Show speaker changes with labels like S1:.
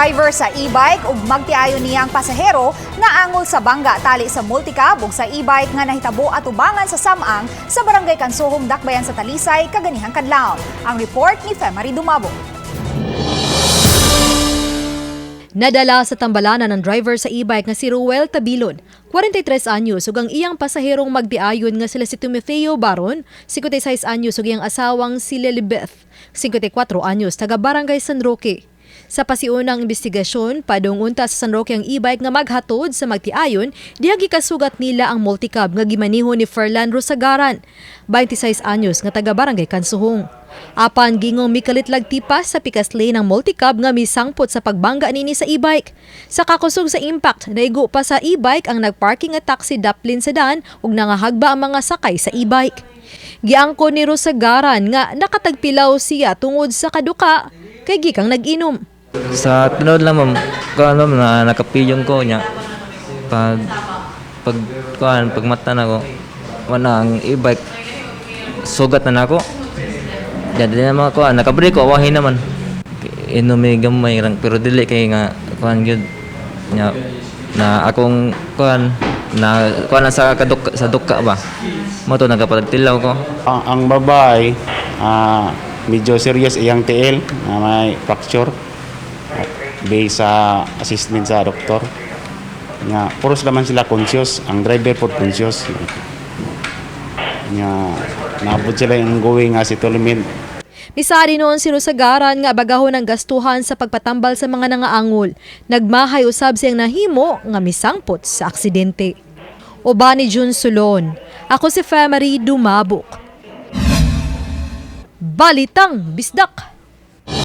S1: Driver sa e-bike ug magtiayon niyang pasahero naangol sa bangga tali sa multicab ug sa e-bike nga nahitabo atubangan sa Samang sa Barangay Kansuhong, Dakbayan sa Talisay kaganihang kadlawon. Ang report ni Femary Dumabo.
S2: Nadala sa tambalanan ng driver sa e-bike nga si Ruel Tabilon, 43 anyos, ug ang iyang pasaherong magdiayon nga sila si Timoteo Baron, 56 anyos, ug iyang asawang si Lilibeth, 54 anyos, taga Barangay San Roque. Sa pasiunang investigasyon, padung unta sa San Roque ang e-bike nga maghatod sa magtiayon, diha gikasugat nila ang multicab nga gimaniho ni Ferlan Rosagaran, 26 anyos, nga taga Barangay Kansuhong. Apan gingong mikalit lagtipas sa pikas lane ang multicab nga misangpot sa pagbangga nini sa e-bike. Sa kakusog sa impact, naigo pa sa e-bike ang nagparking nga taxi Daplin sedan ug nangahagba ang mga sakay sa e-bike. Giangko ni Rosagaran nga nakatagpilaw siya tungod sa kaduka kay gikang nag-inom.
S3: Sa tinuod lang, ma'am, kuan, ma'am, na nakapiyong ko niya. Pag kuan, pag mata na ko, wala ang e-bike, sugat na nako. Diyan di na mga kuan, nakabreak ko, awahin naman. Inom may gamay lang, pero dili kay nga kuan gyud nya na akong kuan na kuan na sa kaduk sa duka ba. Mo to nagapatagtilaw ko.
S4: Ang babae, medyo serious iyang tiil, na may fracture. Based sa assessment sa doktor. Nga, puros naman sila conscious. Ang driver po conscious. Nga, naabot sila yung going nga settlement.
S2: Misari noon si Rosagaran nga bagahon ang gastuhan sa pagpatambal sa mga nangaangol. Nagmahay usab siyang nahimo nga misangpot sa aksidente. Uban ni Jun Sulon. Ako si Femary Dumabok. Balitang Bisdak.